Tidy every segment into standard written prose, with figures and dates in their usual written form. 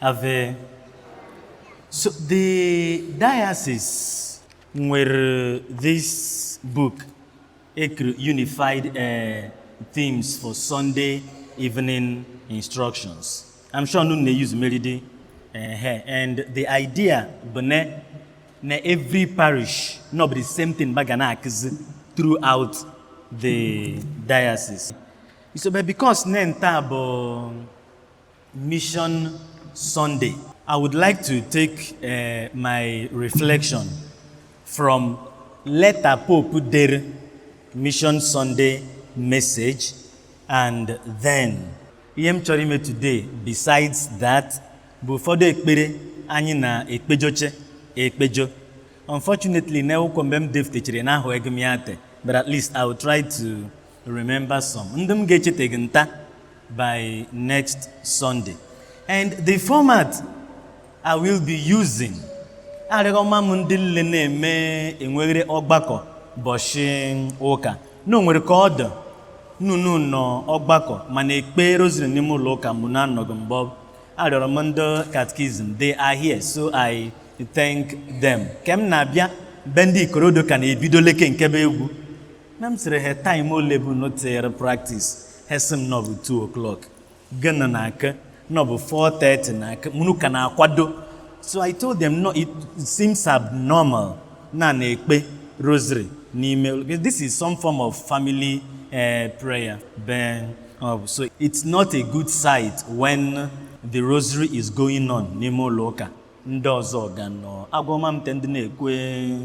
Ave. So the diocese nwere this book ekere Unified Themes for Sunday Evening Instructions. I'm sure unu na-use meridi. And the idea bụ na every parish no be the same thing ba ga na-akụzi throughout the diocese. So but because na nta bụ Mission Sunday, I would like to take my reflection from letter Pope dere Mission Sunday message, and then ihe m chọrọ ime today besides that bụ ụfọdụ ekpere anyị na-ekpejoche ekpejo. Unfortunately, na akwụkwọ mgbe m deftechere na ahụ ego m ya te, but at least I will try to remember some ndị m ga-echeteghị nta by next Sunday. And the format I will be using, arịọma m ndị nle na-eme enweghere ọgbakọ bọchị ụka na o nwere ka ọ dị nnụnụ nọ ọgbakọ mana ekpe rosary n'ime ụlọ ụka mụ na-anọghị. Mbọ arịọrọ m ndị catechism, they are here, so I thank them. Ke m na-abịa be ndị Ikorodo ka na-ebido leke nke bụ egwu na m sịrị ha, time ole bụ notere practice? Ha sị m nọ bụ 2 o'clock gịnị na aka nọ bụ 4:30 na aka mụnụ ka na-akwado. So I told them, no, it seems abnormal na na-ekpe rosary n'ime. This is some form of family prayer. Then so it's not a good sight when the rosary is going on n'ime ụlọ ụka, ndị ọzọ ga nọ. Agwama m te ndị na-ekwe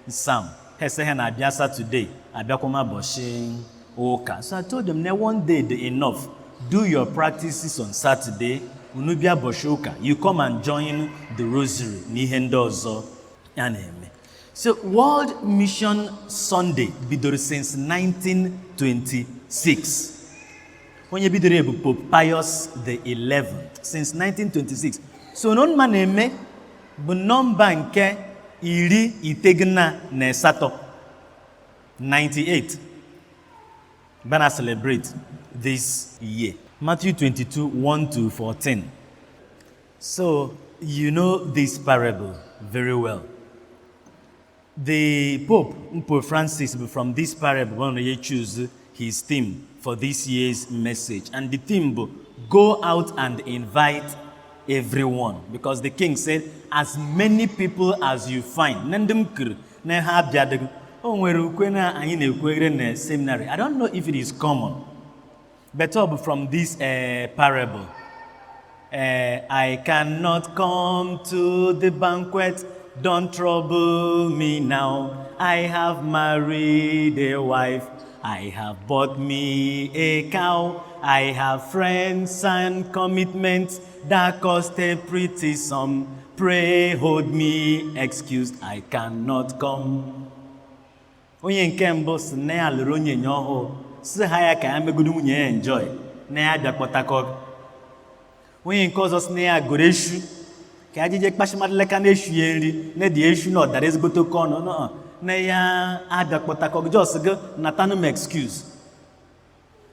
psalm, ha sị ha na-abịa Saturday, abịakwama ụbọchị ụka. So I told them na one day dị enough. Do your practices on Saturday, unu bịa ụbọchị ụka, you come and join the rosary na ihe ndị ọzọ ya na-eme. So World Mission Sunday bidoro since 1926. Onye bidoro ya bụ Pope Pius the 11th since 1926. So nọmba na-eme bụ nọmba nke 98, 98 bana celebrate this year. Matthew 22, 1 to 14. So you know this parable very well. The Pope, Pope Francis, from this parable when he choose his theme for this year's message, and the theme bụ "Go out and invite everyone," because the king said, "As many people as you find." Na ndị m kiri na ha abịadịghị. O nwere ukwe na anyị na-ekweghere na seminary. I don't know if it is common, but ọ bụ from this parable. "I cannot come to the banquet. Don't trouble me now. I have married a wife. I have bought me a cow. I have friends and commitments that cost a pretty sum. Pray hold me excused. I cannot come." Onye nke mbụ si na ya lụrụ onye nye ọhụụ, si ha ya ka ya megodo nwunye ya enjoy, na ya bịakpọtakọ. Onye nke ọzọ si na ya goro eshu ka ya jeje kpachimadịleka na-eshu ya nri na dị eshu na ọdara ezigbote oke ọnụ nọ na ya abịakpọtakọ, just gị natanụ m excuse.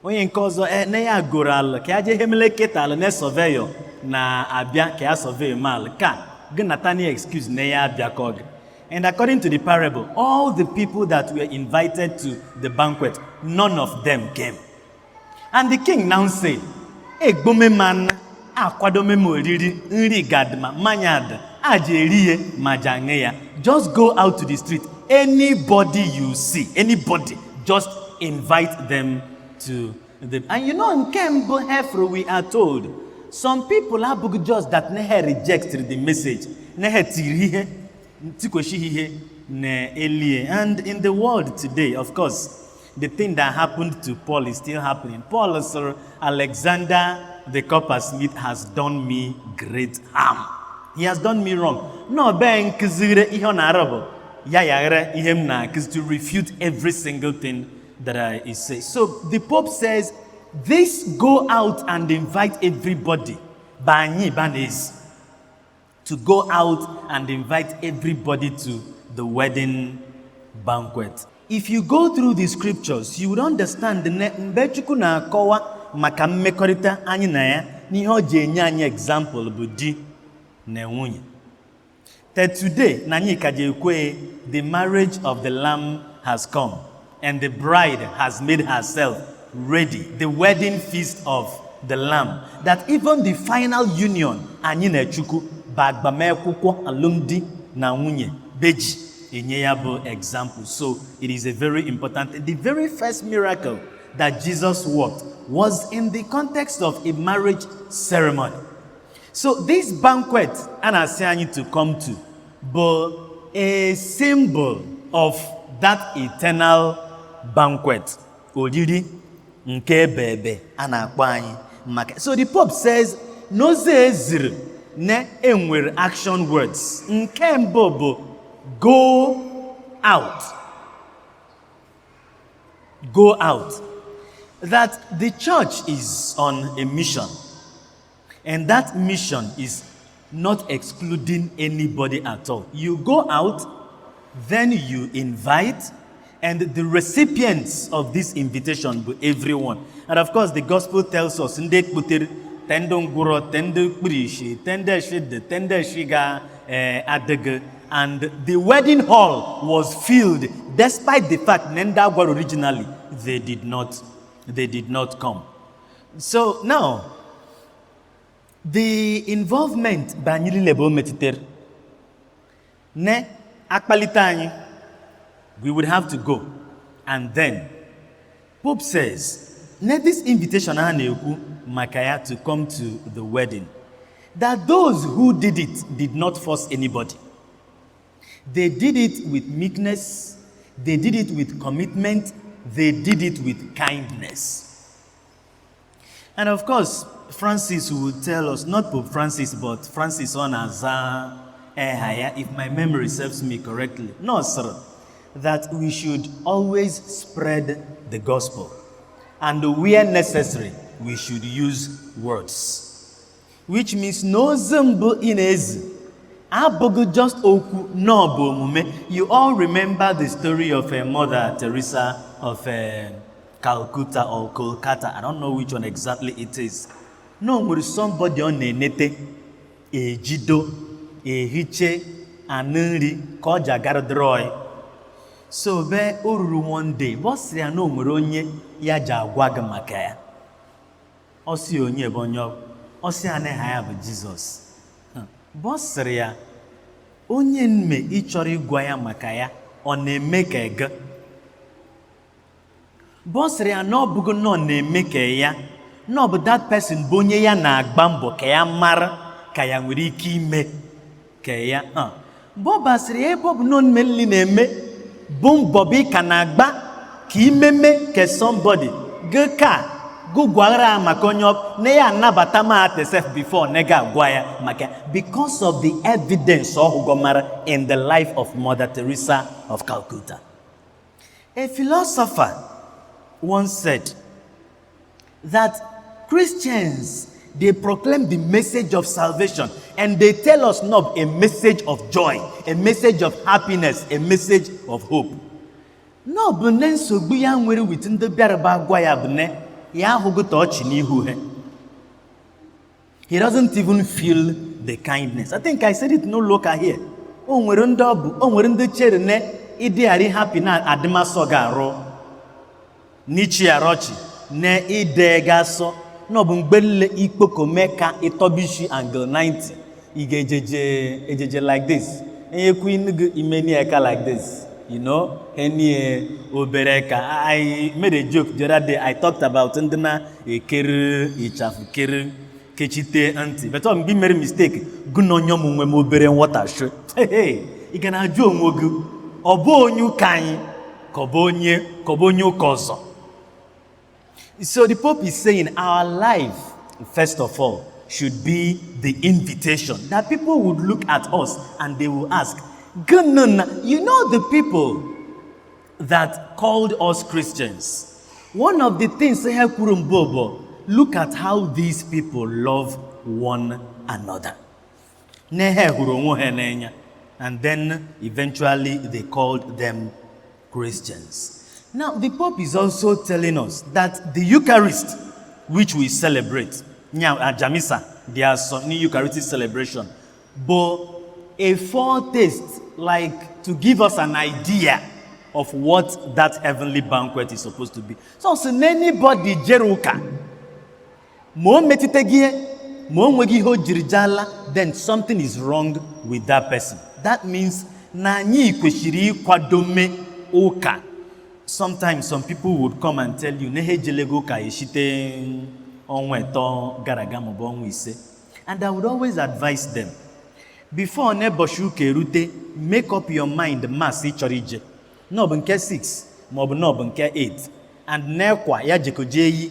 Onye nke ọzọ na ya goro ala ka ya jee hemele kịta ala na surveyor na-abịa ka ya survey mal ka gị natani excuse na ya abịakọ gị. And according to the parable, all the people that were invited to the banquet, none of them came. And the king now said, egbome man akwadome m oriri, nri gadma, mmanya dị aja eri ya ma ja aṅụ ya. Just go out to the street, anybody you see, anybody, just invite them to the. And you know, nke mbụ hefro, we are told some people abụghị just that na ha reject the message, na ha tiri ihe tikweshi ihe na elie. And in the world today, of course, the thing that happened to Paul is still happening. Paul sir, "Alexander the coppersmith has done me great harm. He has done me wrong." No be nkụziri ihe ọ na-arụ bụ ya yaghara ihe m na-akụzi, to refute every single thing that I say. So the Pope says this "go out and invite everybody" bụ anyị ba na-ezi to go out and invite everybody to the wedding banquet. If you go through the scriptures, you would understand na mgbe Chukwu na-akọwa maka mmekọrịta anyị na ya N'ihe ọ ji enye anyị example bụ di na nwunye. Till today, na anyị ka ji ekwe, "The marriage of the Lamb has come and the bride has made herself ready," the wedding feast of the Lamb. That even the final union anyị na Chukwu bụ agbamakwụkwọ, alụmdi na nwunye beji enye ya bụ example. So it is a very important, the very first miracle that Jesus worked was in the context of a marriage ceremony. So this banquet a na-asị anyị to come to bụ a symbol of that eternal banquet, oriri nke ebe ebe a na-akpọ anyị maka. So the Pope says n'ozi eziri na enwere action words. Nke mbụ bụ "go out". Go out. That the church is on a mission. And that mission is not excluding anybody at all. You go out, then you invite, and the recipients of this invitation bụ everyone. And of course, the gospel tells us ndị ekputere, te ndị ngwụrọ, te ndị kpuru, te ndị eshide, te ndị eshiga adịghị. And the wedding hall was filled despite the fact na ndị agwara originally, they did not come. So now, the involvement bụ anyị niile bụ o metụtara ne akpalite anyị. We would have to go. And then Pope says ne this invitation a na-ekwu maka ya to come to the wedding, that those who did it did not force anybody. They did it with meekness, they did it with commitment, they did it with kindness. And of course, Francis will tell us, not Pope Francis, but Francis on Aza Ehaya, if my memory serves me correctly. No, sir, that we should always spread the gospel. And where necessary, we should use words. Which means n'ozi mbụ ị na-ezi abụghị just okwu na ọ bụ omume. You all remember the story of a Mother Teresa of Calcutta or Kolkata. I don't know which one exactly it is. Na o nwere somebody ọ na-enete ejido ehiche anụ nri ka ọ ji agara drọị. So be o ruru one day, ọ sịrị ya na o nwere onye ya ji agwa gị maka ya. Ọ sị onye bụ onye ọ ọ sị ya na ya bụ Jizọs. Bụ ọ sịrị ya onye mme ị chọrọ ịgwa ya maka ya ọ na-eme ka ege. Bụ ọ sịrị ya na ọ bụghị na ọ na-eme ka ya, na ọ bụ that person bụ onye ya na-agba mbọ ka ya mara ka ya nwere ike ime ka ya. Bụ ọ basịrị ya ebe ọ bụ na nli na-eme bụ mbọ bụ ị ka na-agba ka imeme ka somebody gị ka gụ gwara ya maka onye ọ na ya anabata ma at before na ga agwa ya maka, because of the evidence ọ hụgo mara in the life of Mother Teresa of Calcutta. A philosopher once said that Christians, they proclaim the message of salvation and they tell us not a message of joy, a message of happiness, a message of hope. Na ọ bụ ne nsogbu ya nwere with ndị bịara bụ agwa ya bụ ne ya ahụgụta ọchị n'ihu ha. He doesn't even feel the kindness. I think I said it n'ụlọ ụka here. O nwere ndị ọ bụ o nwere ndị chere ne ịdịghara happy na adịmasọ ga-arụ n'ichi arọchị na ide ga-asọ na ọ bụ mgbe nle ikpokome ka ịtọbishi angle 90 ị ga-ejeje ejeje like this, enyekwu inugu imeni eka like this, enie obere ka. I made a joke the other day. I talked about ndị na-ekere ịchafụ kere kechite ntị, but ọ mgbe i mere mistake gụ na onye ọmụnwe m obere nghọtahie. Hey, ị ga na-ajụ onwe gị ọ bụ onye ụka anyị ka ọ bụ onye ka ọ bụ onye ụka ọzọ. So the Pope is saying our life, first of all, should be the invitation that people would look at us and they will ask, "Gịnị?" You know the people that called us Christians. One of the things ha kwuru mbụ bụ, "Look at how these people love one another." Na ha hụrụ onwe ha n'anya. And then eventually they called them Christians. Now, the Pope is also telling us that the Eucharist, which we celebrate, Nya aja misa dị asọ na Eucharistic celebration bụ a foretaste, like to give us an idea of what that heavenly banquet is supposed to be. So sị na anybody jere ụka ma o metụtaghị ihe, ma o nweghị ihe o jiri jala, then something is wrong with that person. That means na anyị kwesịrị ịkwadome ụka. Sometimes some people would come and tell you na ha ejelego ụka eshite ọnwa 3 gara aga maọbụ ọnwa 5, and I would always advise them, before n'ụbọchị ụka erute, make up your mind mass ị chọrọ ije, na ọ bụ nke 6 maọbụ na ọ bụ nke 8, and n'ekwa ya jekoje yi.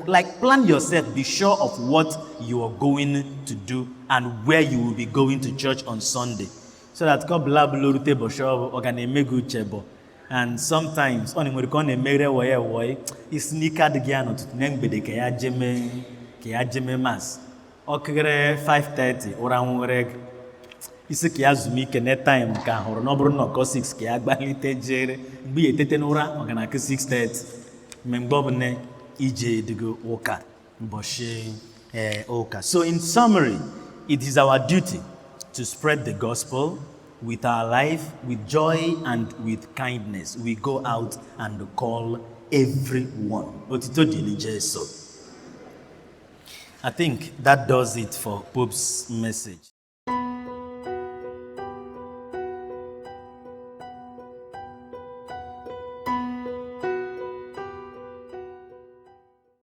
Like, plan yourself, be sure of what you are going to do and where you will be going to church on Sunday, so that ka ọ bụla bụla rute ụbọchị ọ ọ ga na-eme gị uche bụ. And sometimes ọ na-enwere ka ọ na-emeghere wọye wọye isi n'ike adịghị ya n'ụtụtụ na mgbede ka ya jeme mass. Ọ keghere 5:30, ụra nwere gị isi ka ya zumike ne time ka hụrụ na ọ bụrụ na ọkọ 6 ka ya gbalite jere. Mgbe ya etete n'ụra, ọ ga na-akụ 6:30 mgbe mgbe ọbụla ije edigo ụka ụbọchị ụka. So in summary, it is our duty to spread the gospel with our life, with joy and with kindness. We go out and call everyone. Otito dịrị Jesu. I think that does it for Pope's message.